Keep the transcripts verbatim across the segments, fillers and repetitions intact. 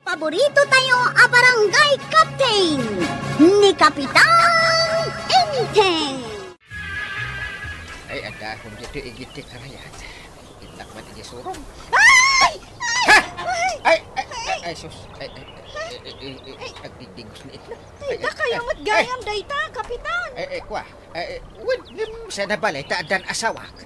Paborito tayo a barangay captain, ni Kapitan Enteng. Ay, adda akon ditoy igid ti karayan. Innak man iti surong. Ay! Ha? Ay, ay, ay, ay, sus. Ay, ay, ay, ay, ay, agdigdigos ni Itna. Ay, ay, dakayo ay, met gayam dayta, Kapitan. Ay, ay, kua. Ay, ay, wen, ngem, saan a balay ta addan asawak?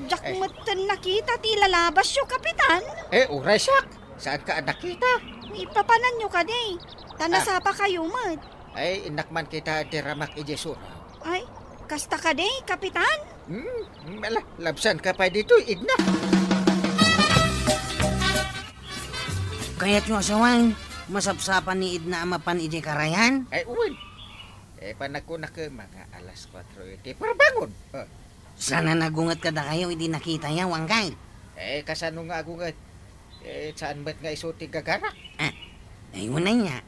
Diak metten nakita ti ilalabasyo, Kapitan. Eh, uray siak. Saan ka a nakita? Ipapananyo kadi. Ta Ah. nasapa kayo met. Ay, innak man kita diramak iti surong. Ay, kasta kadi, Kapitan? Hmm, ala, labsan ka pay ditoy, Idna. Kayatyo a sawen, masapsapan ni Idna a mapan idiay karayan? Ay, wen. Eh, panagkunak, eh, mga alas kuatro iti parbangon. Ah. Saan a nagunget kadakayo idi nakitayo, Anggal? Eh, kasano nga agunget? Eh, saan met nga isu ti gagarak? Ah, ay, wen aya.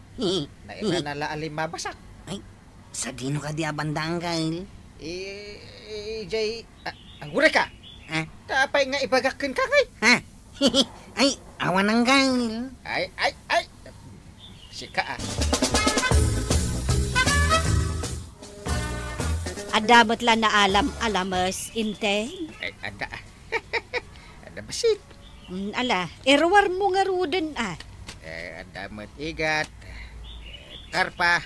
Nairana la a limmabasak. Ay, sadino kadi a banda, Anggal? Eh, eh, jay, ah, aguray ka? Ha? Ta apay nga ibagak kenka, ngay? Ha? Ay, awan, Anggal. Ay, ay, ay. Sika, ah. Adda met la naalam-alames, Inteng? Ay, adda, ah. Adda bassit. Mm, ala, iruarmo ngaruden, ah. Eh, adda met igat, eh, karpa.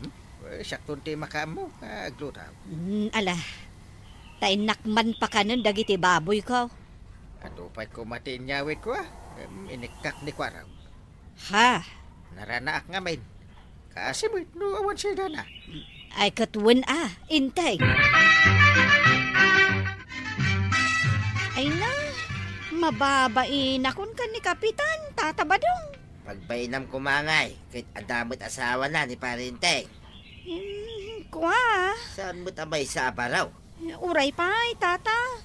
Hmm? Eh, siakton ti makaammo, ah, agluto. Mm, ala. Ta innak man pakanen dagiti baboyko. Adu pay koma ti inyawidko, ah. Em, inikkak ni Kuarang. Ha? Naranaak ngamin. Kaasi met no awan sidana. Ay, ket wen a, Inteng. Ay na, mababainakon ken ni Kapitan, Tata Badong. Pagbainam koma ngay, ket adda met asawana ni Pare Inteng. Hmm, kua. Saan met a maysa a baro? Uray pay, Tata.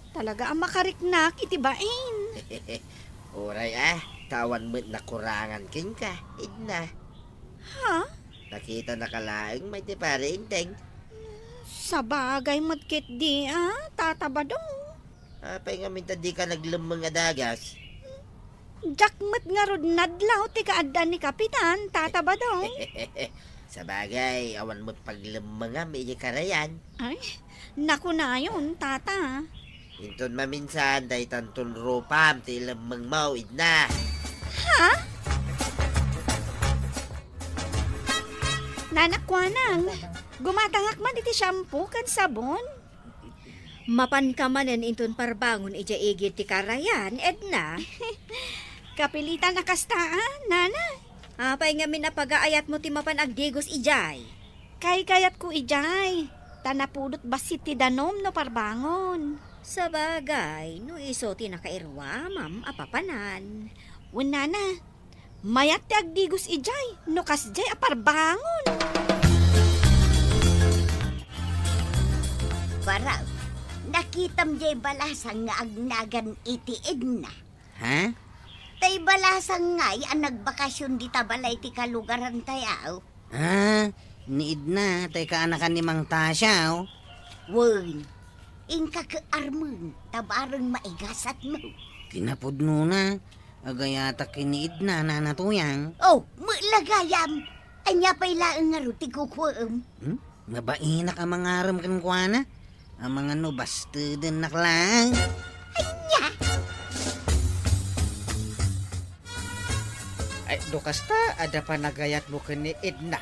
Talaga a makariknak iti bain. Uray, ah, ta awan met nakurangan kenka, Idna. Ha? Nakitanaka laeng met ni Pare Inteng. Sabagay met ketdi, ah, Tata Badong. Apay ngamin ta dika naglemmeng a dagas? Diak met ngarud nadlaw ti kaaddaan ni Kapitan, Tata Badong. Sabagay, awan met paglemmengam iti karayan. Ay, nakunayon, Tata. Inton maminsan, daytanton rupam ti ilemmengmo, Idna. Ha? Nana, kuanang, gumatangak man iti shampoo ken sabon? Mapanka manen inton parbangon idiay igid ti karayan, Edna. Kapilitan a kasta, a, nana. Apay ngamin a pagaayatmo ti mapan agdigos idiay? Kaykayatko idiay, ta napudot bassit ti danum no parbangon. Sabagay, no isu ti nakairuamam a papanan. Wen, nana, mayat ti agdigos idiay no kasdiay a parbangon. Baro, nakitam diay balasang nga agnagan iti Edna? Ha? Tay balasang ngay a nagbakasyon dita balay ti kalugaran tayaw? Ah, ni Edna, tay kaanakan ni Mang Tasyaw. Wen, inka ket armen, ta bareng maigasatmo. Kinapudnona, agayatak ken ni Edna, Nana Tuyang. Oh, met la gayam. Ania pay laeng ngarud ti kukuem? Hmm? Mabainak a mangarem kenkuana. Amangan no bastedennak laeng. Ania? Ay, no kasta, adda panagayatmo ken ni Edna.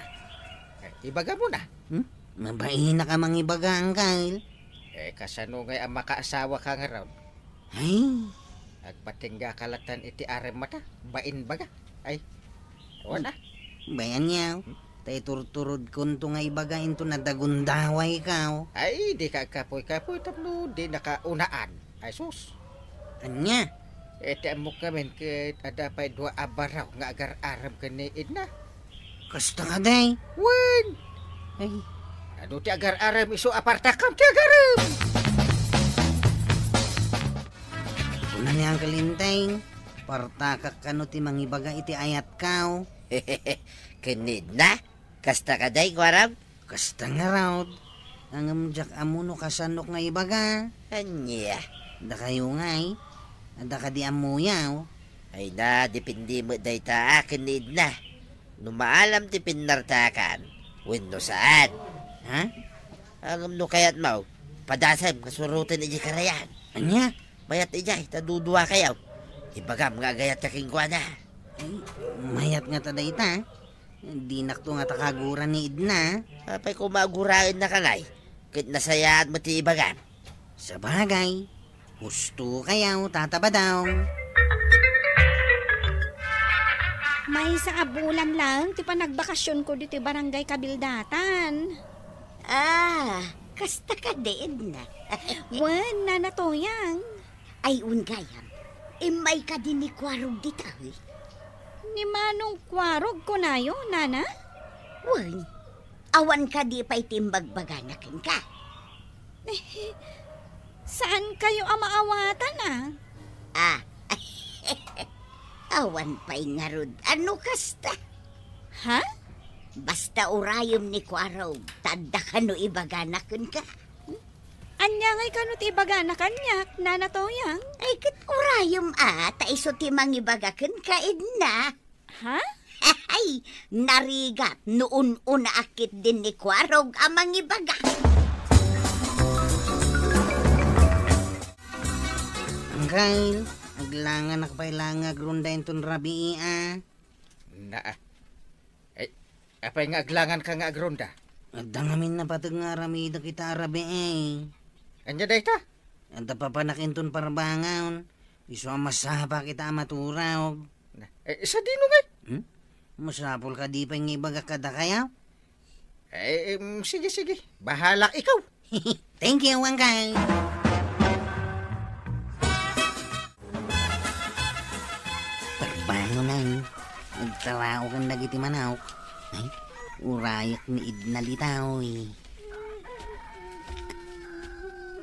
Ay, ibagamona. Hmm? Mabainak a mangibaga, Angkel. Eh, kasano ngay a makaasawaka ngarud? Ay. Agpatinggaka lattan iti aremmata, bain baga. Ay, awan a. Bayan yaw. Hmm? Ta iturturodkonto nga ibaga inton nadagundawaykaw. Ay, dika agkapuy-kapuy tapno dinaka unaan. Ay, sus. Ania? Eh, ti ammok ngamin ket adda pay dua a baro nga agar-arem ken ni Edna. Kasta kadi? Wen. Ay. Adu ti agar-arem isu a partakam ti agarem. Kuna ni Uncle Enteng, partakak kano ti mangibaga iti ayatkaw. Ken ni Edna? Kasta kadi, kuarem? Kasta ngarud. Ngem diak ammo no kasanok nga ibaga. Ania? Dakayo ngay, adda kadi ammoyaw? Ay na, depende met dayta aken ni Edna. No maalam ti pinnartakan, wenno saan. Ha? Ngem no kayatmo, padasem nga suroten idiay karayan. Ania? Mayat idiay, ta duduakayo. Ibagam nga agayat ka kenkuana. Ay, mayat ngata dayta. Dinakto ngata kaguran ni Edna. Apay koma aguraennak ngay, ket nasayaat met ti ibagam. Sabagay, husto kayo, Tata Badong. Maysa a bulan laeng ti panagbakasionko ditoy Barangay Kabildatan. Ah, kasta kadi, Edna? Wen, Nana Toyang. Ay, wen gayam, immay kadi ni Kuarog dita, eh? Ni Manong Kuarog, kunayo, Nana? Wen, awan kadi pay ti imbagbagana kenka? Saankayo a maawatan, a? Ah, awan pay ngarud a no kasta. Ha? Basta urayem ni Kuarog, ta adda kano ibagana kenka. Ania ngay kano ti ibagana kaniak, Nana Toyang? Ay, ket urayem a, ta isu ti mangibaga kenka, Edna. Ha? Ay, narigat no un-unaak ketdin ni Kuarog a mangibaga. Angkel, aglanganak pay la nga agronda inton rabii, a. Naa. Ay, apay nga aglanganka nga agronda? Adda ngamin napateg nga aramidek ita a rabii. Ania dayta? Adda papanak inton parbangon. Isu a masapa kita a maturog. Na, eh, sadino ngay? Hmm? Masapul kadi pay nga ibagak kadakayo? Eh, em, sige, sige. Bahalak ikaw. Thank you, Angkel. Parbangon, ay. Agtaraokan dagiti manok. Ay, urayek ni Edna dita, oy.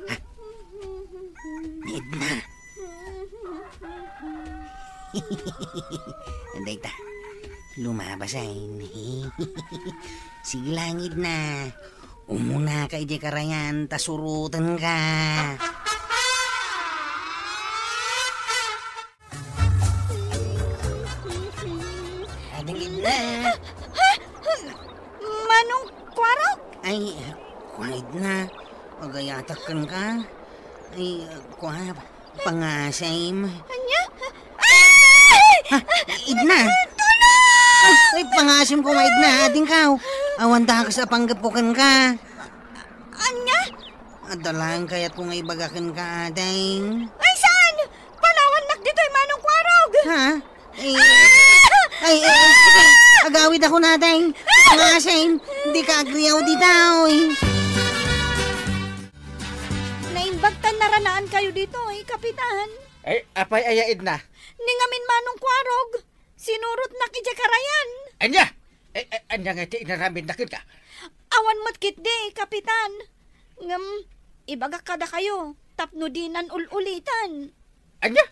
Ha? Ni Edna. Dayta, lumabas, ay. Sige lang, Edna. Umunaka idiay karayan, ta surotenka. Adingit na. Ha? Manong Kuarog? Ay, kua, Edna. Agayatak kenka. Ay, kua, pangasim. Ania? Ay! Ha? Edna? Tulong! Ay, pangasim ko nga, Edna. Adingkaw. Awan dakes a panggepko kenka. Ania? Adda laeng kayatko nga ibaga kenka, ading. Ay, saan? Palawannak ditoy, Manong Kuarog! Ha? Eh, ay, eh, sige. Agawidakon, ading. Pangasim. Dika agriaw dita, oy. Naimbag ta naranaankayo ditoy, Kapitan. Ay, apay aya, Edna? Ni ngamin, Manong Kuarog. Sinurotnak idiay karayan. Ania? Eh, eh, ania nga ti inaramidna kenka? Awan met ketdi, Kapitan. Ngem, ibagak kadakayo, tapno dinan ul-ulitan. Ania?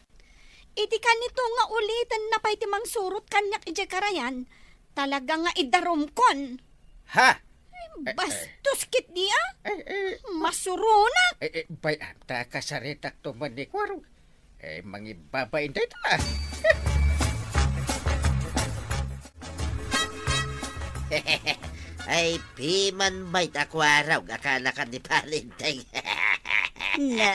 Iti kanito nga ulitenna pay ti mangsurot kaniak idiay karayan, talaga nga idarumkon. Ha? Eh, eh. Bastos ketdi, a? Eh, eh. Masuronak. Eh, eh, bay-am ta kasaritakto man ni Kuarog. Eh, mangibabain dayta. Ay, piman bay ta Kuarog a kaanakan ni Parinteng. Na,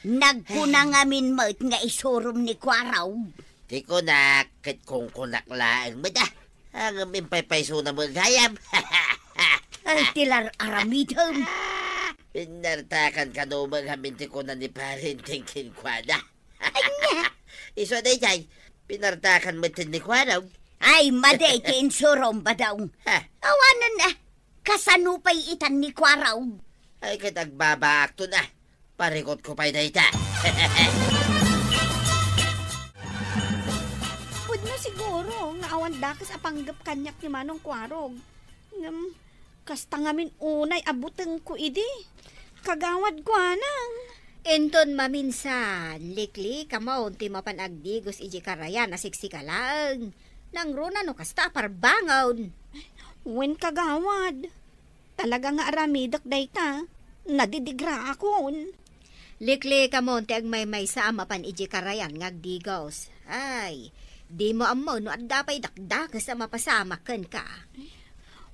nagkuna ngamin met nga isurom ni Kuarog. Ti kunak, ket kunkunak laeng met, a. Ngem impaypaysona met gayam. Ay, ti lar-aramidem. Pinartakan kano met ngamin ti kuna ni Parinteng kenkuana. Ania? Isu a daydiay, pinartakan met ni Kuarog. Ay, madi ti insurom, Badong. Ha? Awanen, a. Kasano pay itan ni Kuarog? Ay, ket agbabaakton, a. Parikutko pay dayta. Pudno siguro nga awan dakes a panggep kaniak ni Manong Kuarog. Ngem, kasta ngamin unay a butengko idi. Kagawad kuanang. Inton maminsan, liklikamon ti mapan agdigos idiay karayan a siksika laeng. Nangruna no kasta a parbangon. Wen, kagawad. Talaga nga aramidek dayta. Nadidigraakon. Liklikamon ti agmaymaysa a mapan idiay karayan nga agdigos. Ay, dimo ammo no adda pay dakdakes a mapasamak kenka.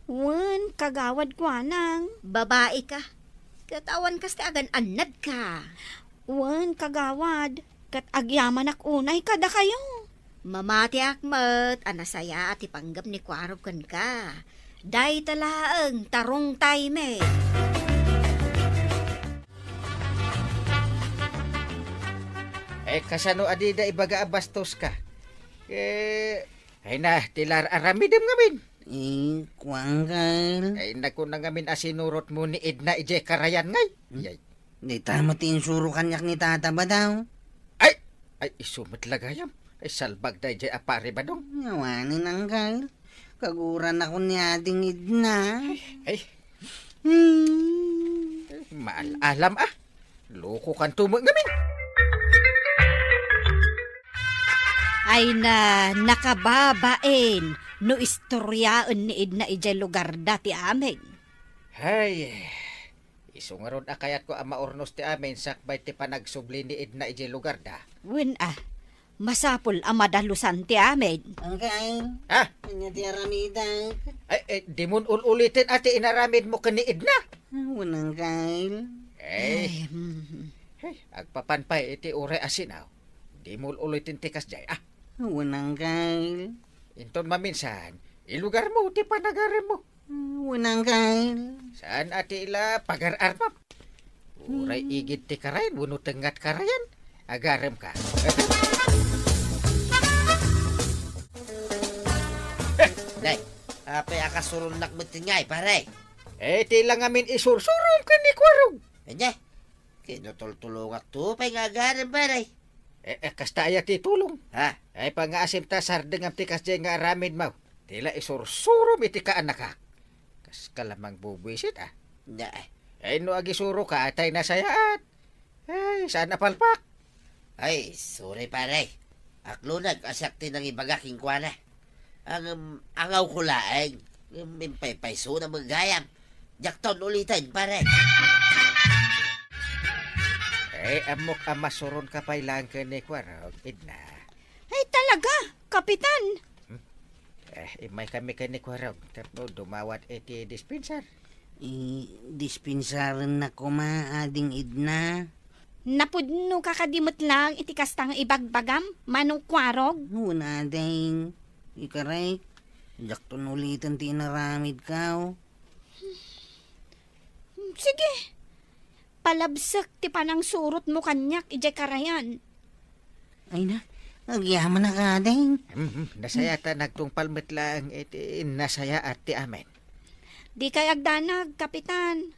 Wen, kagawad kuanang. Babaika. Ket awan kas ti agan-annadka. Wen, kagawad, ket agyamanak unay kadakayo. Mamatiak met a nasayaat ti panggep ni Kuarog kenka. Dayta laeng, tarungtaymi. Eh, kasano a dida ibaga a bastoska? Eh, ay na, ti la ar-aramidem ngamin. Eh, kuan, Kyle. Ay, nakuna ngamin a sinurotmo ni Edna idiay karayan ngay. Hmm? Yay. Dayta met ti insuro kaniak ni Tata Badong. Ay! Ay, isu met la gayam. Ay, salbag daydiay a pari Badong. Awanen, Uncle. Kaguranakon ni Ading Edna. Ay, ay. Hmm. Maal-alam, ah. Lokokanto met ngamin. Ay na, nakababain no istoryaen ni Edna idiay lugarda ti amin. Hay, isu ngarud a kayatko a maurnos ti amin sakbay ti panagsubli ni Edna idiay lugarda. Wen a, masapul a madalusan ti amin. Uncle, ah, ania ti aramidek? Ay, eh, dimon ul-uliten a ti inaramidmo ken ni Edna. Wen, Uncle. Eh, hmm. Hey, agpapan pay iti uray a sinaw. Dimo ul-uliten ti kasdiay, ah. Wen, Uncle. Inton maminsan, ilugarmo ti panagaremmo. Wen, Uncle. Saan a ti la pagar-armam? Uray igid ti karayan, wenno tengnga ti karayan, agaremka. Nay, apay a kasuronnak met ngay, pare? Eh, ti la ngamin isursurom ken ni Kuarog. Ania? Kinutultulongakto pay nga agarem, pare. Eh, eh, kasta aya ti tulong? Ha? Ay, pangaasim ta sardengam ti kasdiay nga aramidmo. Ti la isursurom iti kaanakak. Kaska la mangbubuisit, ah. Na, eh. Ay, no agisuroka, atay nasayaat. Ay, saan a palpak? Ay, sorry, pare. Aklonag a siak ti nangibaga kenkuana. Ngem, angawko laeng. Ngem, impaypaysona met gayam. Diakton uliten, pare. Eh, ammok a masuronka pay laeng ken ni Kuarog, Edna. Ay, talaga, Kapitan! Hmm? Eh, immaykami ken ni Kuarog tapno dumawat iti dispensar. I-, dispensarennak koma, Ading Edna. Napudnoka kadi met laeng iti kasta nga ibagbagam, Manong Kuarog? Wen, Ading. Ikarek, diakton uliten ti inaramidko. Sige, palabsek ti panangsurotmo kaniak idiay karayan. Ay na, agyamanak, Ading. Hmm, hmm, nasayaat a nagtungpal met laeng iti nasayaat ti amin. Dikay agdanag, Kapitan.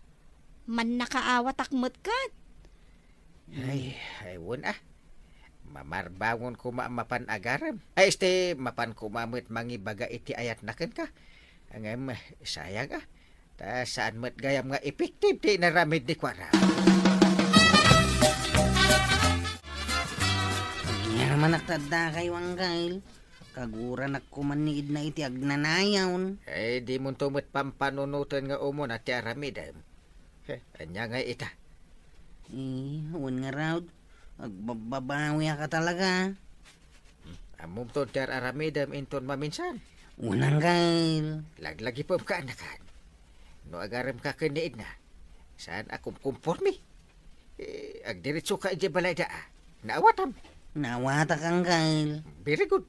Mannakaawatak met ket. Ay, ay, wen a. Mamarbangon koma a mapan agarem. Ay, este, mapan koma met mangibaga iti ayatna kenka. Ngem, sayang a. Ta saan met gayam nga effective ti inaramid ni Kuarog. Agyamanak ta addakayo, Uncle. Kaguranak koman ni Edna iti agnanayon. Eh, dimonto met pampanunoten nga umuna ti aramidem. He, ania ngay ita? Eh, wen ngarud, agbabbabawiak a talaga. Hmm, ammomto ti ar-aramidem inton maminsan. Wen, Uncle. Laglagipem kaanakan. No agaremka ken ni Edna, saan a kumkumpormi? Eh, agdiretsoka idiay balayda a. Naawatam. Naawatak, Uncle. Very good.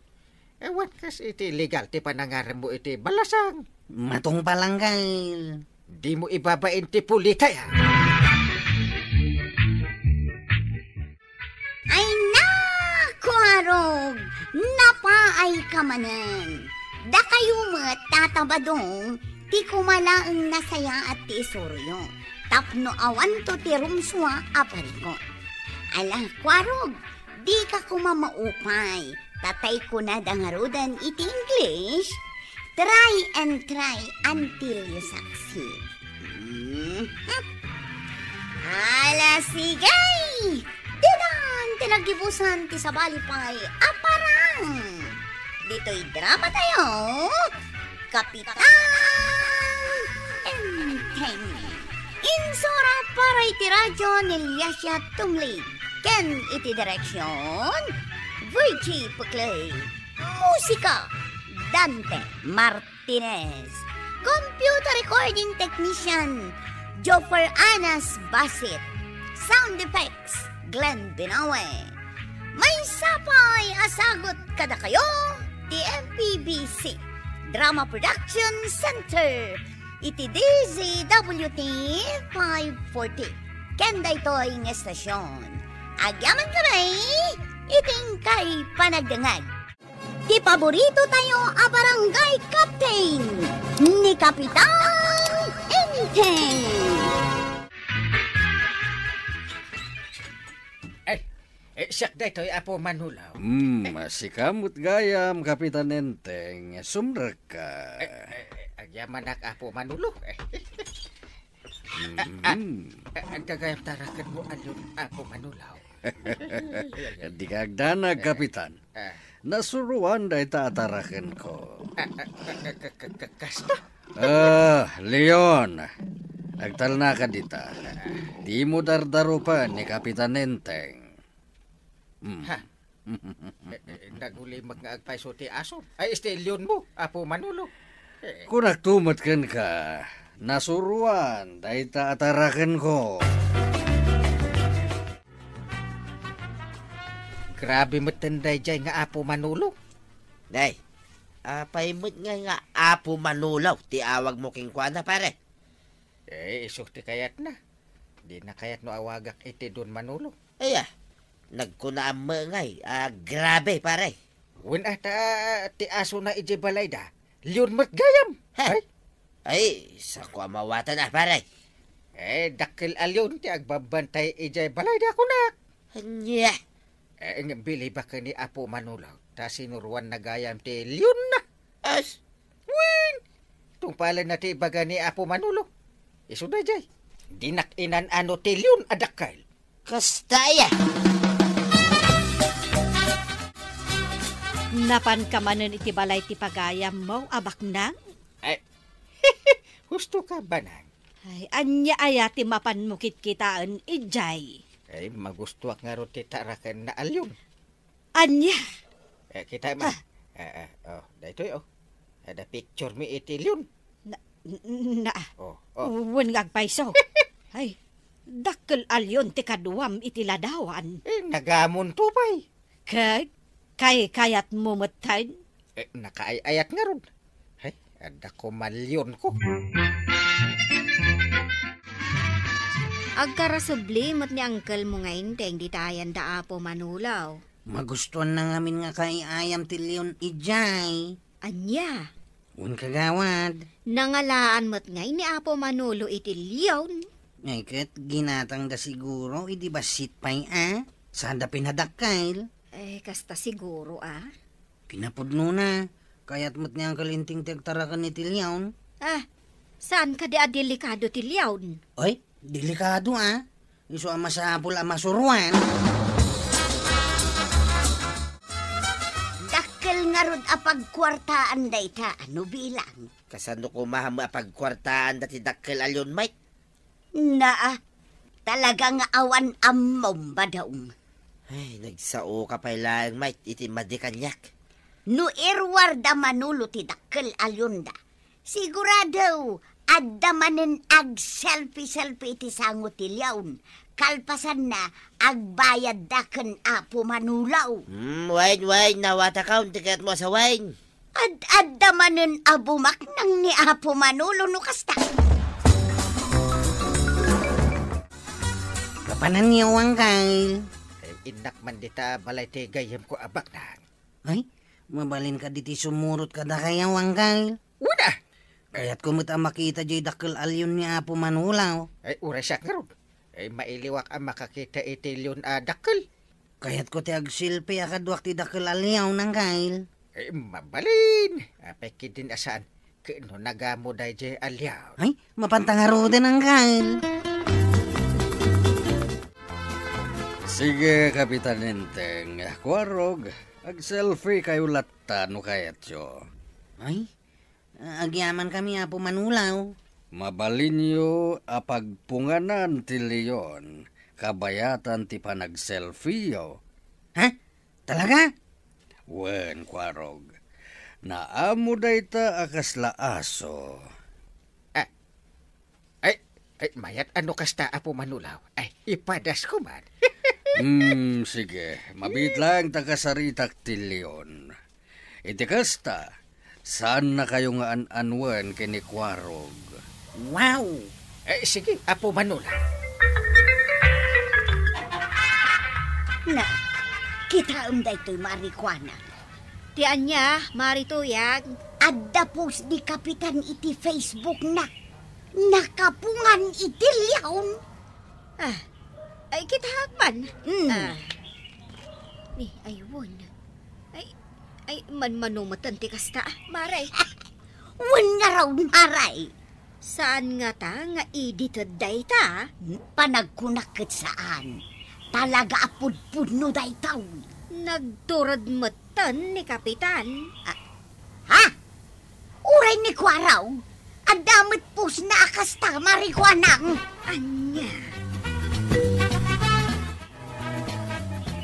Awan kas iti legal ti panangaremmo iti balasang. Matungpal, Uncle. Dimo ibabain ti pulitaya. Ay, naku, Arog! Napaayka manen. Dakayo met, Tata Badong, ti koma laeng nasayaat ti isuroyo, tapno awanto ti rumsua a parikut. Ala, Kuarog, dika koma maupay, ta tay kunada ngaruden iti English, "Try and try until you succeed." Mhm. Ala, sige! Ditan ti naggibusan ti sabali pay a parang. Ditoy drama tayo, Kapitan Enteng. Insurat para iti radyo ni Liasia Tumlig. Ken iti direksyon, Virgie Puclay. Musika, Dante Martinez. Computer recording technician, Joffer Anas Basit. Sound effects, Glenn Binawe. Maysa pay a sagut kadakayo ti M P B C Drama Production Center iti D Z W T five forty. Ken daytoy nga estasyon, agyaman kami iti inkay panagdengngeg. Ti paborito tayo a barangay captain, ni Kapitan Enteng. Ay, eh, siak daytoy, Apo Manulaw. Hmm, sika met gayam, Kapitan Enteng. Sumrekka. Eh, eh, eh, agyamanak, Apo Manulaw. Eh. Mhm. Ah, ah, gagayam tarakenmo, Alyon, Apo Manulaw. Dika agdanag, Kapitan. Ah. Nasuroan dayta a tarakenko. Ah, ah, ah, ka-, ka-, ka-, kasta? Ah, Leon, agtalnaka dita. Dimo dardarupen ni Kapitan Enteng. Hmm. Ha? Eh, eh, nagulimek nga agpayso ti aso. Ay, isti Leonmo, Apo Manolo. Eh. Kunakto met kenka, nasuroan dayta a tarakenko. Grabe met ten daydiay nga Apo Manolo. Day, apay met nga, nga Apo Manolo ti awagmo kenkuana, pare? Eh, isu ti kayatna. Dina kayat no awagak iti Don Manolo. Aya, nagkunaam met ngay a grabe, pare. Wen a ta ti asona idiay balayda, Leon met gayam. Ha? Ay? Ay, sako a mawatan a, pare. Eh, dakkel a Leon ti agbabantay idiay balayda, kunak. Ania? Eh, ngem biliba ken ni Apo Manolo, ta sinuroanna gayam ti Leonna. As? Wen, tungpalenna ti ibaga ni Apo Manolo. Isu daydiay. Dinak inan-ano ti Leon a dakkel. Kasta aya. Napanka manen iti balay ti pagayammo a baknang? Ay, husto ka, Banang. Ay, ania aya ti mapanmo kitkitaen idiay? Ay, magustoak ngarud ti tarakenna a Leon. Ania? Eh, kita man. Ah. Eh, eh, oh, daytoy, oh. Ada picture mi iti Leon. Na, na, Oh, oh. Wen nga agpayso. Ay, dakkel a Leon ti kaduam iti ladawan. Eh, nagamonto pay. Kay, kay kayatmo metten? Eh, nakaay-ayat ngarud. Ay, adda ko a Leon ko. Agkarasubli met ni angkelmo nga Enteng dita ayan da Apo Manulaw. Magustuanna ngamin nga kaay-ayam ti Leon idiay. Ania? Wen, kagawad. Nangalaan met ngay ni Apo Manolo iti Leon. Ay, ket ginatangda siguro idi bassit pay a. Saanda pinadakkel. Eh, kasta siguro a. Pinapudnona. Kayat met ni Uncle Enteng ti agtaraken iti Leon. Ah, saan kadi a delikado ti Leon? Ay, delikado a. Isu a masapul a masuroan. Dakkel ngarud a pagkuartaan dayta, ano bilang? Kasano koma a pagkuartaan dati dakkel a Leon, Mike? Naa, talaga nga awan ammom, Badong. Ay, nagsaoka pay laeng, Mike, iti madi kaniak. No iruar da Manolo ti dakkel a Leon da, sigurado, adda manen ag-selfie-selfie iti sango ti Leon. Kalpasanna, agbayadda ken Apo Manolo. Hmm, wen, wen, nawataka, ti kayatmo a sawen. Ad-adda manen a bumaknang ni Apo Manolo no kasta. Mapananyo, Uncle. Eh, innak man dita balay ti gayyemko a baknang. Ay, mabalin kadi ti sumurot kadakayo, Uncle? Una! Kayatko met a makita diay dakkel a Leon ni Apo Manolo. Ay, uray siak ngarud. Ay, mailiwak a makakita iti Leon a dakkel. Kayatko ti agselfie a kaduak ti dakkel a Leon, Uncle. Eh, mabalin. Apay ketdin a saan? Ket no nagamo daydiay a Leon. Ay, mapanta ngaruden, Uncle. Sige, Kapitan Enteng. Kuarog, agselfie kayo latta no kayatyo. Ay, agyamankami, Apo Manulaw. Mabalinyo a pagpunganan ti Leon, kabayatan ti panagselfieyo. Ha? Talaga? Wen, Kuarog. Naammo dayta a kasla aso. Ah, ay, ay, mayat ano kasta, Apo Manulaw? Ay, ipadasko man. Hmm, sige. Mabiit laeng ta kasaritak ti leon. Iti kasta, saannakayo nga an-anuen ken ni Kuarog. Wow! Eh, sige, Apo Manulaw. Na, kitaem daytoy, Mari Kuana. Ti ania, Mari Tuyang? Adda post ni Kapitan iti Facebook na. Nakapungan iti leon. Ah, ay, kitaak man. Mm. Ah. Ni, ay, wen. Ay, ay, manmano metten ti kasta, ah, Mari. Wen ngarud, Mari. Saan ngata nga edited dayta? Panagkunak ket saan. Talaga a pudpudno daytoy. Nagtured metten ni Kapitan. Ah, ha? Uray ni Kuarog, adda met pusna a kasta, Mari Kuana. Ania?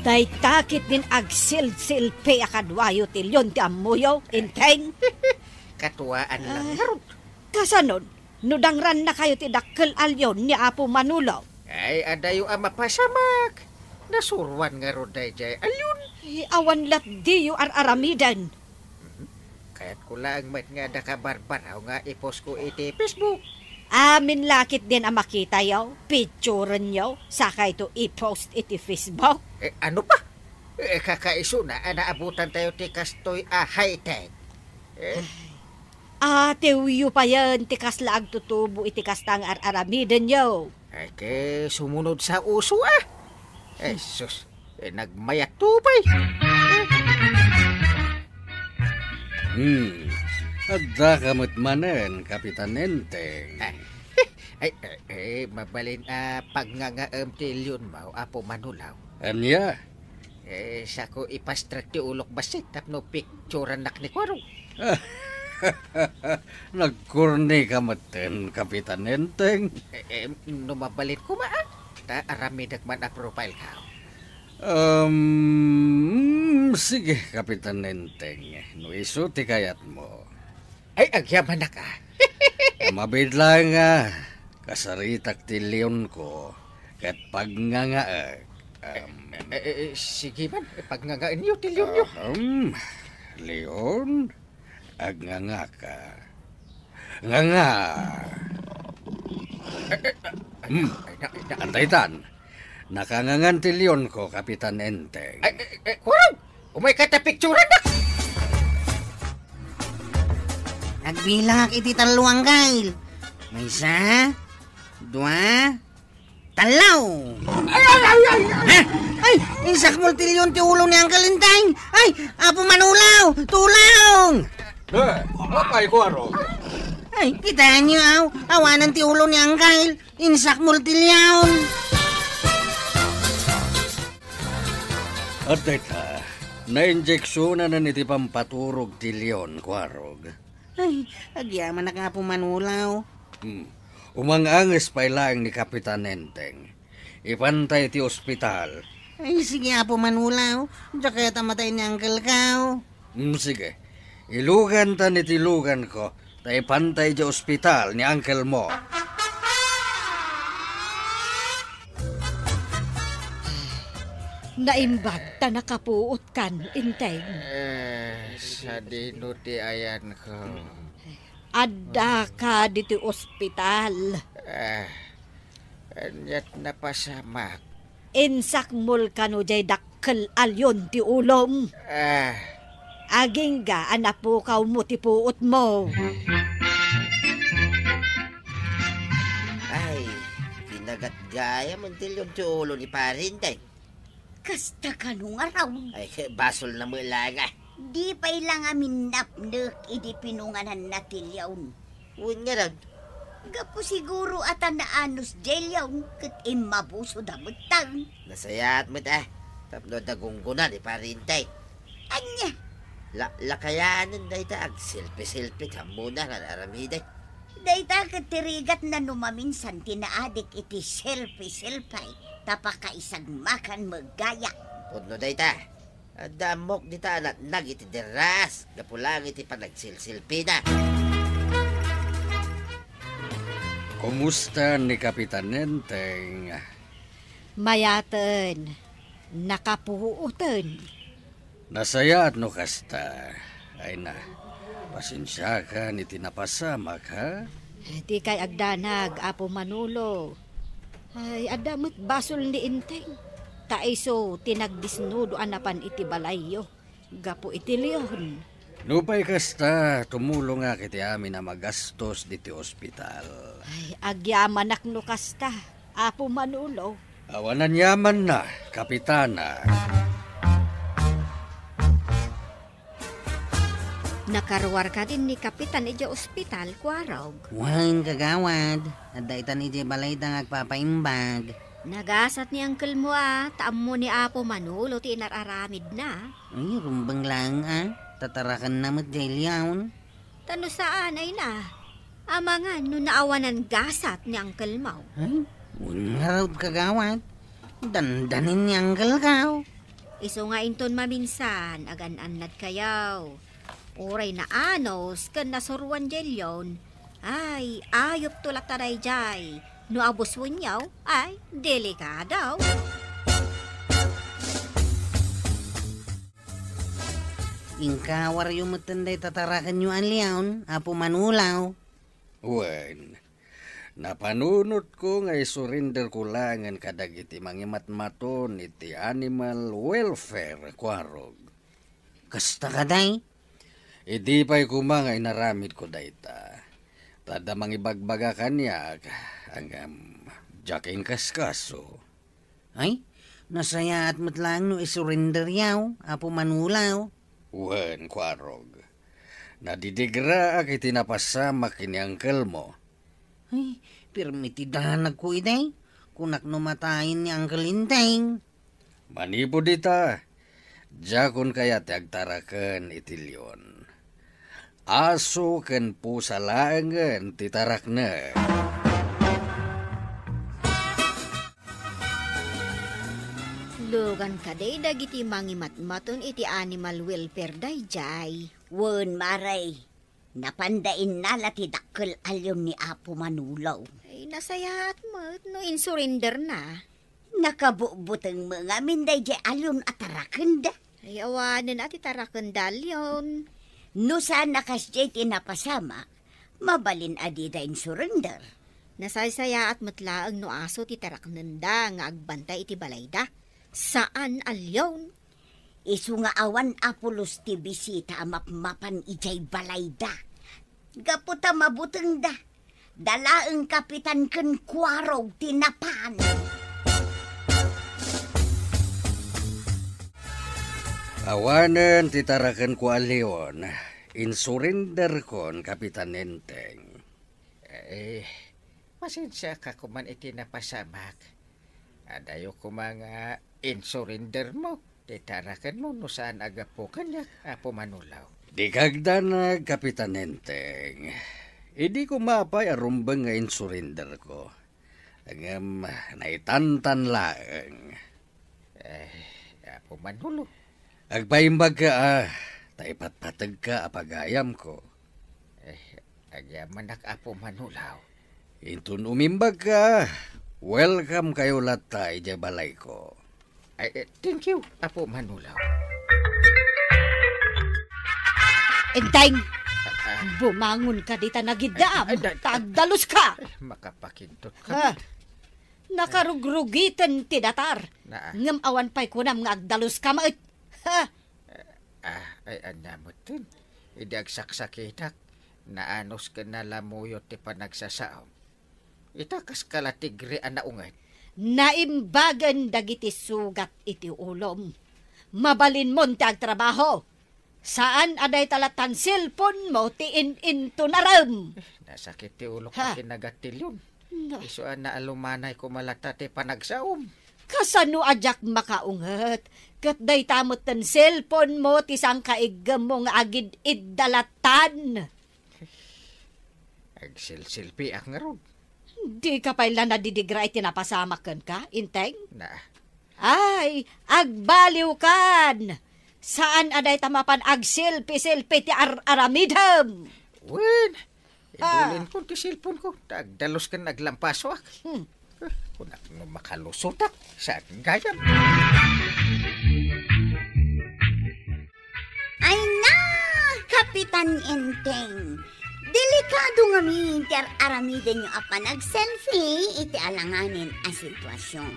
Dayta ketdin agsilsilpi a kaduayo ti leon ti ammoyo, Enteng. Katuaan lang ngarud. Kasanon, no dangrannakayo ti dakkel a leon ni Apo Manulaw? Ay, adayo a mapasamak. Nasuroan ngarud daydiay a leon. Ay, awan latdiyo ar-aramiden. Mhm. Kayatko laeng met nga adda kabarbaraw nga i-post ko iti Facebook. Amin la ketdin a makitayo, picturenyo, sakayto i-post iti Facebook. Eh, ano pa? Eh, kakaisuna a naabutantayo ti kastoy a high-tech. Eh? Ay, atiwyo payen ti kasla agtutubo iti kasta nga ar-aramidenyo. Ay, ket sumunod sa uso, ah. Ay, sus, eh, nagmayat to pay. Hmm, addaka met manen, Kapitan Enteng. Ah, ay, eh, eh, mabalin a pagngangaem ti leonmo, Apo Manulaw. Ania? Eh, sako ipastrek ti ulok bassit tapno picturannak ni Kuarog. Nagkornika metten, Kapitan Enteng. Eh, eh, no mabalin koma, ah, ta aramidek man a profile ka. Um, sige, Kapitan Enteng, no isu ti kayatmo. Ay, agyamanak, ah. Mabiit laeng nga kasaritak ti leonko ket pagngangaek. Em, Eh, eh, eh, sige man, eh, pagngangaenyo ti leonyo. Ahem. Leon, agngangaka. Nganga. Eh, eh, eh, Hmm. Ay, na, ay, na. Antaytan. Nakangangan ti leonko, Kapitan Enteng. Ay, eh, eh, Kuarog! Umayka ta picturannak! Agbilangak iti tallo, Angkel. Maysa, dua, tallo. Ay, ay, ay, ay, ay! Ha? Ay, insakmol ti leon ti ulo ni Angkel Enteng. Ay, Apo Manulaw, tulong! Eh, apay, Kuarog? Ay, kitaenyo, aw, awanen ti ulo ni Angkel. Insakmol ti leon. Adda ita, nainjeksionanan iti pampaturog ti leon, Kuarog. Ay, agyamanak, Apo Manulaw. Hmm. Umang-anges pay laeng ni Kapitan Enteng. Ipanta iti ospital. Ay, sige, Apo Manulaw. Diak kayat a matay ni Angkel ko. Hmm, sige. Iluganta iti luganko, ta ipanta iti ospital ni Angkel mo. Naimbag ta nakapuot kan, Enteng. Eh, sadino ti ayanko? Addaka diti ospital. Eh, aniat napasamak? Insakmol kano jay dakkel a leon ti ulom. Ah. Agingga a napukawmo ti puotmo. Ay, kinagat gayam ti leon ti ulo ni Pari Enteng. Kasta kano ngarud? Ay, basol na met laeng, ah. Di pay la ngamin napnek idi pinungananna ti leon. Wen ngarud? Gapu siguro a ta naanus jay leon ket immabusoda metten. Nasayaat met, ah, tapno adda gunggona ni Pari Enteng. Ania? La-, lakayanen dayta agselfie-selfie kammona nga aramidek. Dayta ket ti rigatna no maminsan ti naadik iti selfie-selfie ta pakaisagmakan met gayam. Pudno dayta. Adda ammok dita a natnag iti deras gapu laeng iti panagsilsilpina. Kumusta ni Kapitan Enteng? Mayaten, nakapuoten. Nasayaat no kasta. Ay na, pasensiakan iti napasamak, ha? Dikay agdanag, Apo Manolo. Ay, adda met basol ni Enteng. Ta isu ti nagdisnudo a napan iti balayyo gapu iti leon. Nupay kasta, tumulongak iti amin a magastos diti ospital. Ay, agyamanak no kasta, Apo Manolo. Awan a yamanna, Kapitana. Nakaruar kadin ni Kapitan idiay ospital, Kuarog. Wen, kagawad. Adda itan idiay balayda nga agpapaimbag. Nagasat ni Uncle mo a, ta ammo ni Apo Manolo ti inar-aramidna. Ay, rumbeng laeng a. Tatarakenna met jay leon. Ta no saan, ay na. Amangan no naawanan gasat ni Uncle mo. Ay, wen ngarud, kagawad. Dandanin ni Uncle ko. Isu nga inton maminsan, agan-annad kayo. Uray naanus ken nasuroan jay leon, ay, ayupto latta dayjay. No abuswenyo, ay, delikado. Inkawaryo metten dayta tarakenyo a leon, Apo Manolo. Wen, napanunotko nga isurinderko laengen kadagiti mangimatmaton iti animal welfare, Kuarog. Kasta kadi? Idi pay koma nga inaramidko dayta. Ta adda mangibagbaga kaniak, ngem diak inkaskaso. Ay, nasayaat met laeng no isurenderyo, Apo Manolo. Wen, Kuarog. Nadidigraak iti napasamak ken ni Uncle mo. Ay, pirmi ti danagko idi. Kunak no matayen ni Uncle Enteng. Manipud ita, diakon kayat ti agtaraken iti leon. Aso ken pusa laengen ti taraknek. Lugan kadi dagiti mangimatmaton iti animal welfare dayjay. Wen, mare. Napanda innala ti dakkel a leon ni Apo Manolo. Ay, nasayaat met no insurenderna. Nakabutbuteng met ngamin dayjay a leon a tarakenda. Ay, awanen a ti tarakenda a leon. No saan a kasdiay ti napasamak, mabalin a dida insurender. Nasaysayaat met laeng no aso ti taraknenda nga agbantay iti balayda. Saan a leon. Isu nga awan a pulos ti bisita a mapmapan idiay balayda. Gapu ta mabutengda, dalaeng Kapitan ken Kuarog ti napan. Awanen ti tarakenko a leon, insurenderkon, Kapitan Enteng. Eh, pasensiaka koman iti napasamak. Adayo koma nga insurendermo ti tarakenmo no saan a gapu kaniak, Apo Manolo. Dika agdanag, Kapitan Enteng. Idi koma pay a rumbeng nga insurenderko. Ngem naitantan laeng. Eh, Apo Manolo. Agpaimbagka, a, ta ipatpategka a pagayamko. Eh, agyamanak, Apo Manolo. Inton umimbagka, welcome kayo latta idiay balayko. Ay, eh, thank you, Apo Manolo. Enteng! Ah, ah. Bumangon ka dita nagiddaam, Ay, ay, ay, ta agdalus ka! Ay, makapakintot ka. Ha? Nakarugrugiten ti datar. Naa. Ngem awan pay kunam nga agdalus ka met. Ha? Ah, ay, ania metten. Idi agsaksakitak, naanus ken nalamuyot ti panagsasaom. Ita kas kala tigre a naunget. Naimbagen dagiti sugat iti ulom. Mabalinmon ti agtrabaho. Saan a dayta lattan cellphone mo ti in-intunarem. Eh, nasakit ti ulok Ha? a kinagatilyon. Na. Isu a naalumanay koma latta ti panagsaom. Kasano a diak makaunget? Ket dayta metten cellphone mo ti sangkaiggem mo nga agid-idda lattan. Agsilsilpiak ngarud. Dika pay la nadidigra iti napasamak kenka, Enteng? Na. Ay, agbaliwkan! Saan a dayta mapan agselfie-selfie ti ar-aramidem? Wen, Ah. Idulinko ti cellphone ko, ta agdalus ken aglampasoak. Hmm. Eh, kunak no makalusotak, sa gayam. Ay na, Kapitan Enteng! Delikado ngamin ti ar-aramidenyo a panag-selfie iti alanganin a sitwasyon.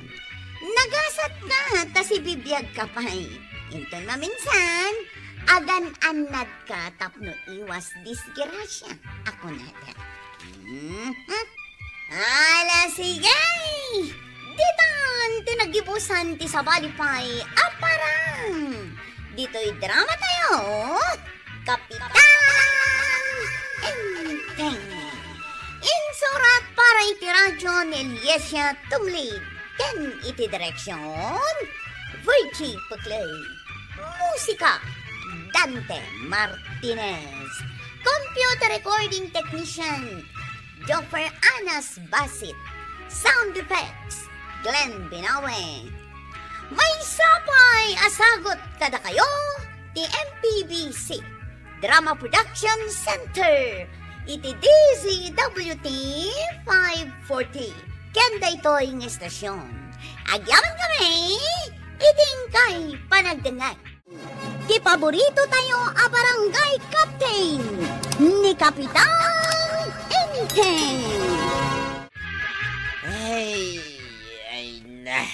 Nagasat ka ta sibibiag ka pay. Inton maminsan, agan-annad ka tapno iwas disgrasya a kunada. Mhm. Ala, sige! Ditan ti nagibusan ti sabali pay a parang. Ditoy drama tayo, Kapitan Enteng. Insurat para iti radyo ni Liesia Tumlid. Ken iti direksyon, Virgie Puclay. Musika, Dante Martinez. Computer recording technician, Joffer Anas Basit. Sound effects, Glenn Binawe. Maysa pay a sagut kadakayo ti M P B C Drama Production Center iti D Z W T five forty. Ken daytoy nga estasyon, agyaman kami iti inkay panagdengngeg. Ti paborito tayo a barangay captain, ni Kapitan Enteng. Ay, ay na.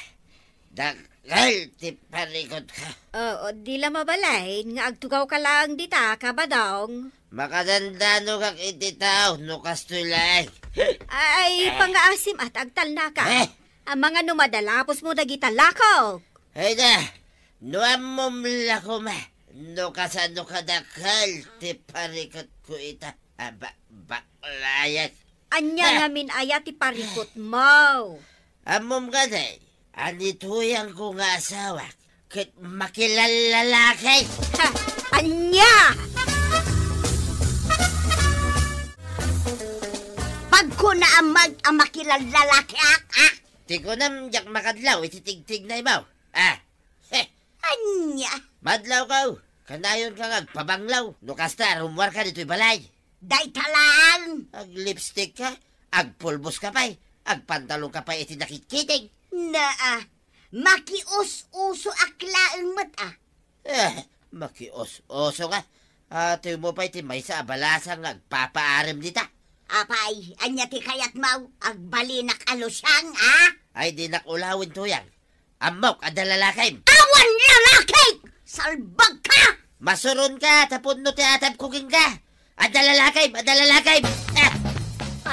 Dakkel ti parikutko. Oo, di la mabalin nga agtugawka laeng dita, Kabadong. Makadandanogak iti tao no kastoy laeng. Ay, Eh. pangaasim at agtalnaka. Eh. Amangan no madalapos mo dagita lakok. Ay na, no ammom la koma, no kasano kadakkel ti parikutko ita. Ah, ba-, baklayan. Ania Ah. ngamin aya ti parikutmo? Ammom kadi, a ni Tuyangko nga asawak, ket makilallalaki. Ha, ania? Pagkunam met a makilallalaki, ah, ah. Ti kunam, diak makadlaw iti tigtignaymo. Ah, heh. Ania? Madlawko, kanayonka nga agpabanglaw. No kasta, rummuarka ditoy balay. Dayta laeng. Ag-lipstick ka, agpulbos ka pay, agpantalon ka pay iti nakitkiting. Naa, makius-usoak laeng met, ah. Eh, makius-uso ka. Atiwmo pay ti maysa a balasang nga agpapaarim dita. Apay, ania ti kayatmo? Agbalinak a lusiang, ah? Ay, dinak ulawen, Tuyang. Ammok, adda lalakim. Awan lalaki! Salbag ka! Masuron ka, ta pudno ti atap ko kenka. Adda lalakim, adda lalakim. Ah!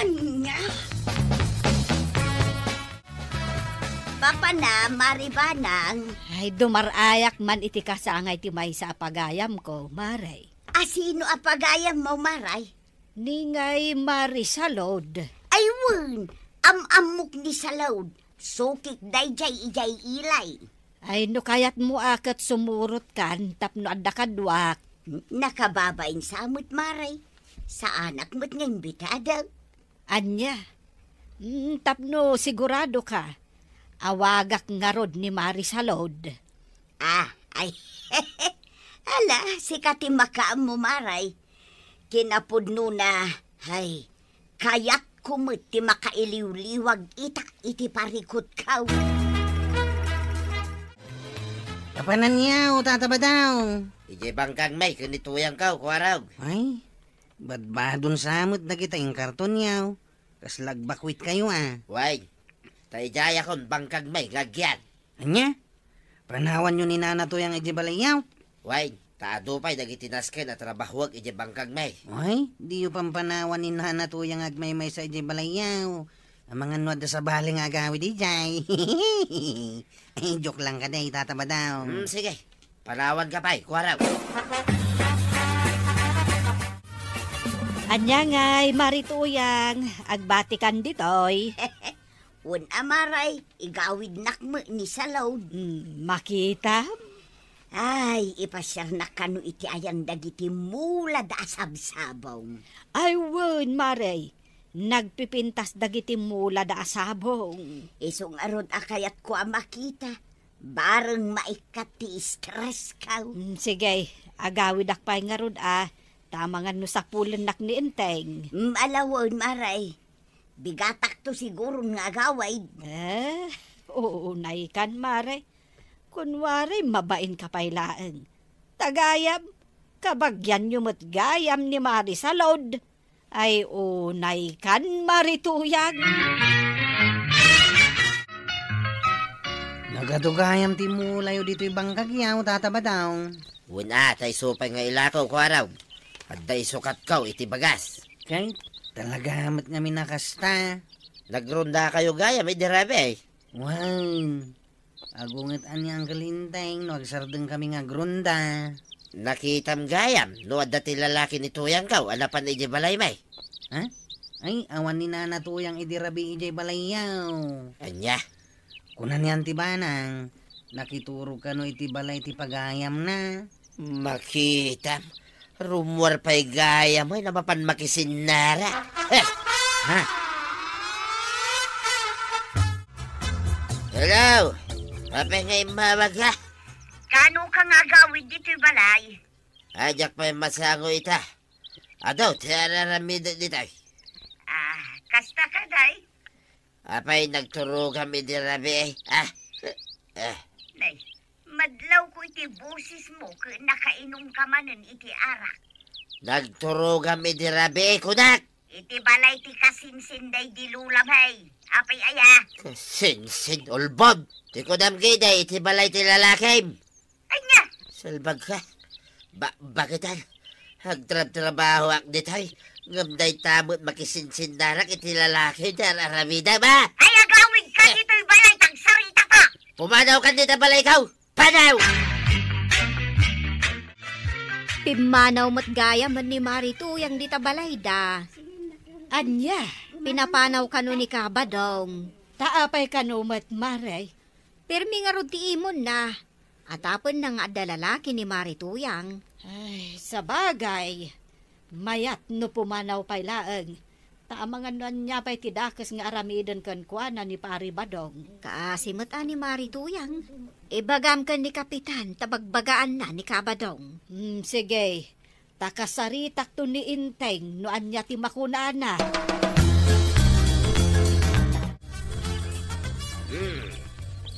Ania? Papa na, Mari Banang. Ay, dumar-ayak man iti kasangay ti maysa a pagayamko, Mari. A sino a pagayammo, Mari? Ni ngay Mari Salud. Ay wen, am-ammok ni Salud. Sukik daydiay idiay ilay. Ay, no kayatmo a ket sumurotkan tapno adda kaduak. N-, nakababain sa met, Mari. Saanak met nga imbitado. Ania? Mm, tapno siguradoka, awagak ngarud ni Mari Salud. Ah, ay. Ala, sika ti makaammo, Mari. Kinapudnona, ay, kayatko met ti makailiwliwag ita iti parikutko. Apanan yaw, Tata Badaw? Idiay bangkagmi ken ni Tuyangko, Kuarog. Ay, badbadon sa met dagita inkarton yaw. Kasla agbakwit kayo, ah. Wen, ta idiayakon bangkagmi nga agyan. Ania? Panawanyo ni Nana Tuyang idiay balayyo? Wen, ta adu pay dagiti nasken a trabahoek idiay bangkagmi. Ay, diyo pampanawan ni Nana Tuyang agmaymaysa idiay balayyo. Amangan no adda sabali nga agawid idiay. Ay, joke lang kadi, Tata Badaw. Hmm, sige. Panawanka pay, Kuarog. Ania ngay, Mari Tuyang, agbatikan ditoy. Wen a, Mari, igawidnak met ni Salud. Hmm, makitam? Ay, ipasiarnak kano iti ayan dagiti mulada a sabsabong. Ay, wen, Mari, nagpipintas dagiti mulada a sabong. Isu ngarud a kayatko a makita. Bareng maikkat ti stress ko. Mm, sige, agawidak pay ngarud a, ta amangan no sapulennak ni Enteng. Mm, ala wen, Mare. Bigatakto siguron nga agawid. Eh, uunaykan, Mare. Kunwari, mabain ka pay laeng. Ta gayam, kabagianyo met gayam ni Mare Salud. Ay, unaykan, Mare Tuyang. Nagadu gayam ti mulayo ditoy bangkagyo, Tata Badong. Wen a, ta isu pay nga ilakaw ko araw. Adda isukatko iti bagas. Kay, talaga met ngamin a kasta. Nagrondakayo gayam idi rabii? Wen, agunget ania, Uncle Enteng, no agsardengkami nga agronda. Nakitam gayam no adda ti lalaki ni Tuyangko a napan idiay balaymi? Ha? Ay, awan ni Nana Tuyang idi rabii idiay balayyo. Ania? Kuna nian ti banang, nakiturog kano iti balay ti pagayamna. Makitam, rummuar pay gayam, ay, na mapan makisinnarak. Heh! Ha? Hello? Apay nga immawag ka? Kano ka nga agawid ditoy balay? Ay, diak pay masango ita. Adu, ti ar-aramidek ditoy. Ah, kasta kadi? Apay, nagturogam idi rabii, eh? Ah, eh. Nay, madlawko iti bosesmo ket nakainumka manen iti arak. Nagturogam idi rabii, kunak! Iti balay ti kasinsin daydi lolam, hey. Apay aya? Sinsin, ulbod! Ti kunam ketdi, iti balay ti lalakim. Ania? Salbag ka. Ba, bakitan? Agtrabtrabahoak ditoy. Ngem dayta met makisinsinnarak iti lalaki ti ar-aramidek, ba? Ay, agawid ka ditoy balay, tagsarita ka! Pumanaw ka dita balay ko! Panaw! Pimmanaw met gayam ni Mare Tuyang dita balayda. Ania? Pinapanaw kano ni Kabadong. Ta apay kano met, Mare? Permi ngarud ti imonna. Atapenna nga adda lalaki ni Mare Tuyang. Ay, sabagay. Mayat no pumanaw pay laeng. Ta amangan no ania pay ti dakes nga aramiden kenkuana ni Pare Badong. Kaasi met a ni Mare Tuyang. Ibagam ken ni Kapitan ta bagbagaanna ni Kabadong. Hmm, sige. Ta kasaritakto ni Enteng no ania ti makunana. Hmm.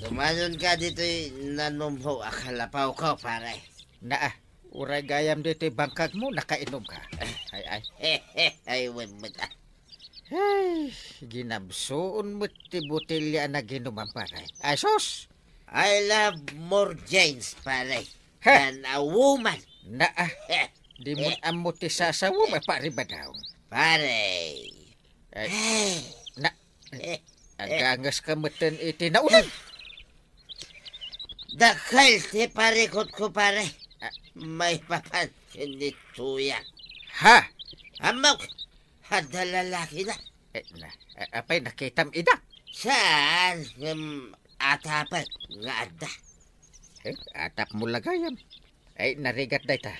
Dumanon ka ditoy nanumho a kalapawko, pare. Naa, uray gayam ditoy bangkagmo, nakainom ka. Ay, ay. Ay, wen met, ah. Ay, ginabsuon met ti botelya a naginuman, pare. Ay, sus! I love more Janes, pare, Heh! Than a woman. Naa. Heh! Di mo Heh! Ammo ti sasawam, Pare Badong. Pare. Ay, Heh! Na, Heh! Agangas ka metten iti nauneg. Dakkel ti parikutko, pare. Ah. Maipapan ken ni Tuyang. Ha? Ammok, adda lalakina. Eh, na, a-, apay nakitam ida? Saan? Ngem atapek nga adda. Eh, atap mo lagayam. Ay, narigat dayta.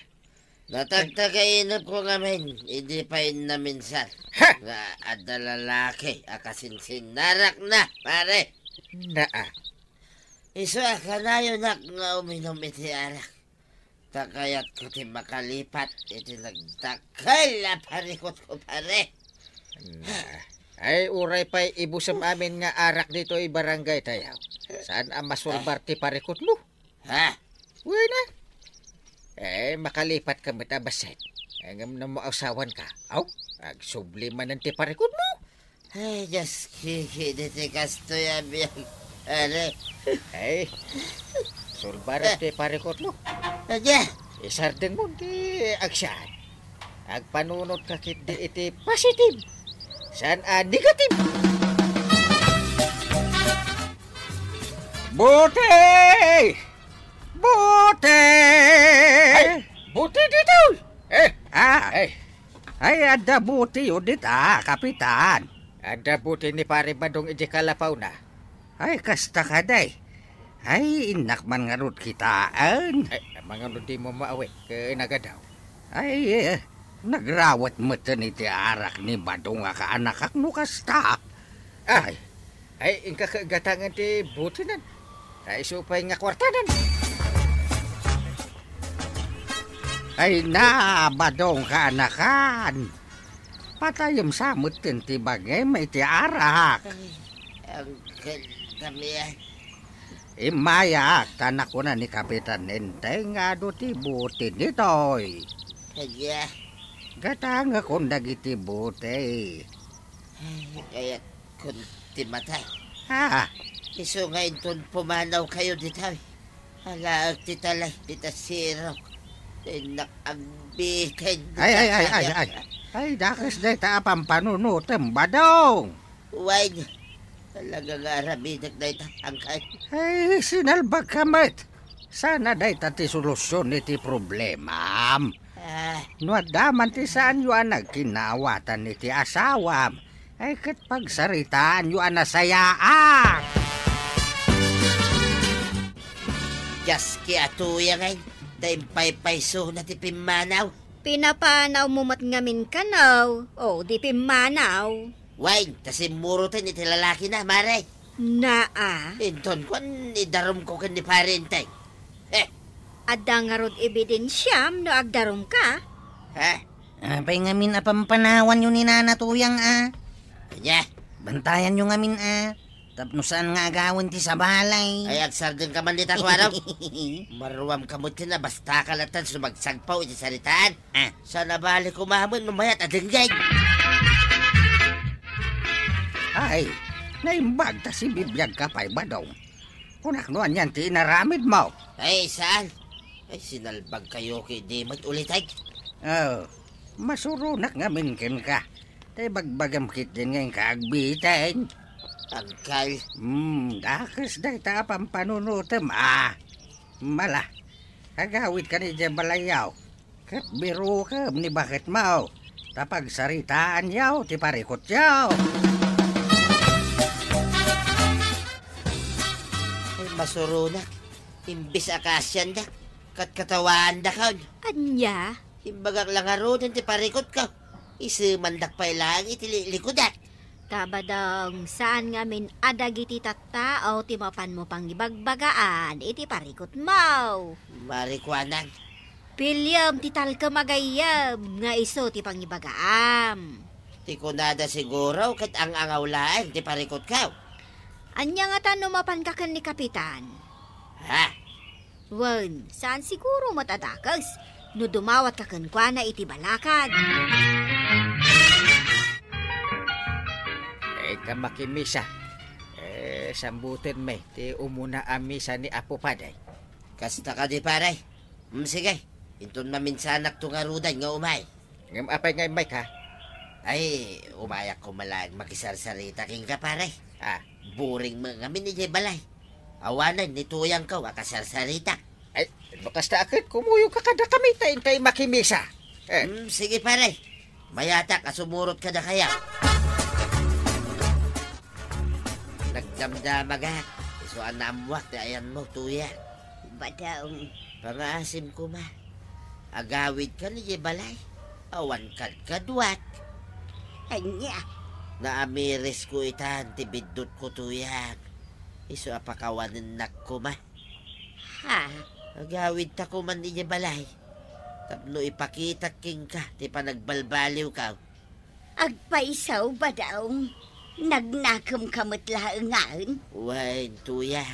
Natagtagainepko ngamin, idi pay naminsan Ha! Nga adda lalaki a kasinsinnarakna, pare. Naa. Isu a kanayonak nga uminum iti arak. Ta kayatko ti makalipat iti nagdakkel a parikutko, pare. Na. Ay, uray pay ibusem amin nga arak ditoy barangay tayo. Saan a masulbar ti parikutmo? Ha? Wen a. Eh, makalipat ka met a bassit. Eh, ngem no maasawan ka. Aw, agsubli manen ti parikutmo. Ay, Dios, kiki, diti kastoy a biag, pare. Ay, sulbar ti parikutmo. Adya. Isardeng mo ti agsaan. Agpanunot ka ketdi iti positive. Saan a negative. Buti! Buti! Ay, buti ditoy! Eh, Ah, ay. Ay, adda butiyo dita, Kapitan. Adda buti ni Pare Badong iti kalapawna. Ay, kasta kadi. Ay, innak man ngarud kitaen. Ay, mangano dimo maawit, ken agadaw. Ay, eh, nagrawet metten iti arak ni Badong a kaanakak no kasta. Ah, Ay. Ay, inka ket gatangen ti butinan. Ay, isu pay nga kuartanan. Ay na, Badong kaanakan. Patayem sa metten ti bagim iti arak. Ay, Uncle, kami ay. Immayak, ta nakuna ni Kapitan Enteng nga adu ti bote ditoy. Kanya. Gatangekon dagiti bote. Ay, kayat kun ti mata. Ha? Isu nga inton pumanaw kayo ditoy. Alaek ti talay, ti tasirok. Innak agbiten. Ay, ay, ay, ay, ay. Ay, dakes dayta a pampanunotem, Badong. Wen, talaga nga aramidek dayta, Uncle. Ay, sinalbagka met. Sana dayta ti solusyon iti problemam. Ah. No adda man ti saanyo a nagkinnaawatan iti asawam, ay ket pagsaritaanyo a nasayaat. Dios, ki atuya ngay, ta impaypaysona ti pimmanaw. Pinapanawmo met ngamin kano, o di pimmanaw. Wen, ta simmuroten iti lalakina, mare. Naa. Inton kuan, idarumko ken ni Pare Enteng. Eh. Adda ngarud ebidensiam no agdarumka? Ha? Apay ngamin a pampanawanyo ni Nana Tuyang a? Ania? Bantayanyo ngamin a, tapno saan nga agawen ti sabali. Ay, agsardengka man dita, kuaro. Maruamka met ken a basta ka latta sumagsagpaw iti saritaan. Ah. Saan a bali koma met no mayat a denggem. Ay, naimbag ta sibibiagka pay, Badong. Kunak no anian ti inaramidmo. Ay, saan? Ay, sinalbagkayo ket di met ulitek. Oh, masuronak ngamin kenka. Ta ibagbagam ketdin nga inka agbiten. Uncle. Hmm, dakes dayta a pampanunotem a. Mala, agawidkan idiay balayyo. Ket birukem ni baketmo, ta pagsaritaanyo ti parikutyo. Ay, masuronak. Imbes a kaasiandak, katkatawaandakon. Ania? Imbagak la ngaruden ti parikutko. Isemandak pay laeng iti likudak. Ta, Badong, saan ngamin a dagiti tattao ti mapanmo pangibagbagaan iti parikutmo. Marikuanan. Piliem ti talkem a gayyem nga isu ti pangibagaam. Ti kunada siguro ket ang-angaw laeng ti parikutko. Ania ngata no mapanka ken ni Kapitan? Ha? Wen, saan siguro met a dakes no dumawatka kenkuana iti balakad. Ita makimisa. Eh, sambutenmi ti umuna a misa ni Apo Padi. Kasta kadi, pare? Mm, sige. Inton maminsanakto ngaruden nga umay. Ngem apay nga immayka? Ay, umayak koma laeng makisarsarita kenka, pare. Ah. Boring met ngamin idiay balay. Awanen ni Tuyangko a kasarsarita. Ay, no kasta a ket kumuyogka kadakami ta intay makimisa. Eh. Mm, sige, pare. Mayatak a sumurot kadakayo. Nagdamdamagak, isu a naammoak ti ayanmo, Tuyang. Badong. Pangaasim koma. Agawidka idiay balay. Awan kadkaduak. Ania? Naamirisko itan ti biddutko, Tuyang. Isu a pakawanennak koma. Ha? Agawidta koman idiay balay. Tapno ipakitak kenka ti panagbalbaliwko. Agpayso, Badong. Nagnakemka met laengen. Wen, Tuyang.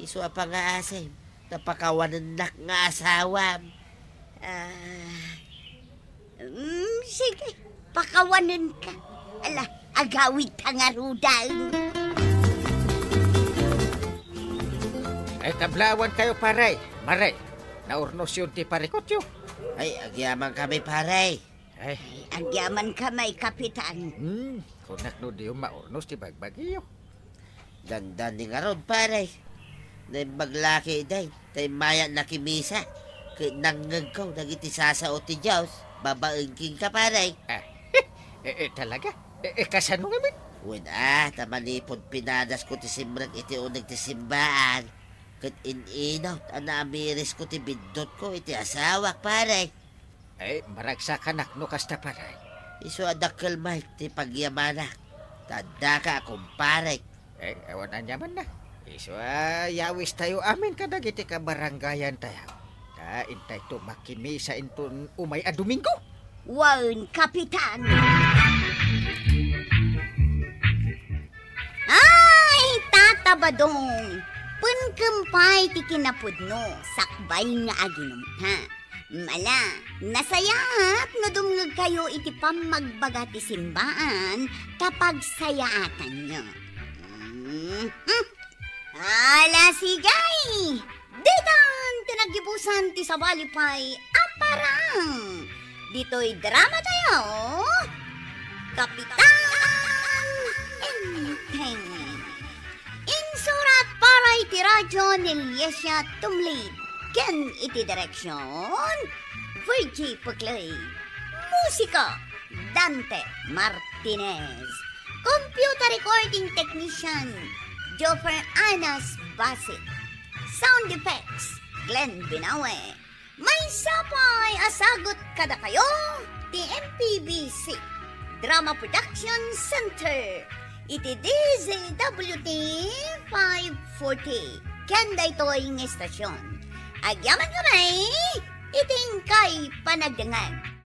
Isu a pangaasim ta pakawanennak nga asawam. Ah, mm, sige. Pakawanenka. Ala, agawidta ngaruden. Ay, kablawankayo, pare. Mare, naurnosyon ti parikutyo. Ay, agyamankami, pare. Ay. Agyamankami, Kapitan. Hmm, kunak no diyo maurnos ti bagbagiyo. Dandani ngarud, pare. Naimbag la ketdi, ta immayak nakimisa. Ket nangngegko dagiti sasao ti Dios, babaen kenka, pare. Ah, eh, eh, talaga? Eh, eh, kasano ngamin? Wen, ah, ta manipud pinadasko ti simrek iti uneg ti simbaan. Ket in-inut a naamirisko ti biddutko iti asawak, pare. Eh, maragsakanak no kasta, pare. Isu a dakkel met ti pagyamanak, ta addaka a kumparek. Eh, awan aniamanna. Isu a, yawistayo amin kadagiti kabarangayantayo. Ta intayto makimisa inton umay a Domingo. Wen, Kapitan. Ay, Tata Badong, penkem pay ti kinapudno, sakbay nga aginumta. Ala, nasayaat no dumngegkayo iti pammagbaga ti simbaan ta pagsayaatanyo. Mm, mm. Ala, sige! Ditan ti naggibusan ti sabali pay a parang. Ditoy dramatayo, Kapitan Enteng. Insurat para iti radyo ni Liesia Tumlid, ken iti direksyon, Virgie Puclay. Musika, Dante Martinez. Computer recording technician, Joffer Anas Basit. Sound effects, Glenn Binawe. Maysa pay a sagut kadakayo ti M P B C Drama Production Center iti D Z W T five forty. Ken daytoy nga istasyon, agyaman kami iti inkay panagdengngeg.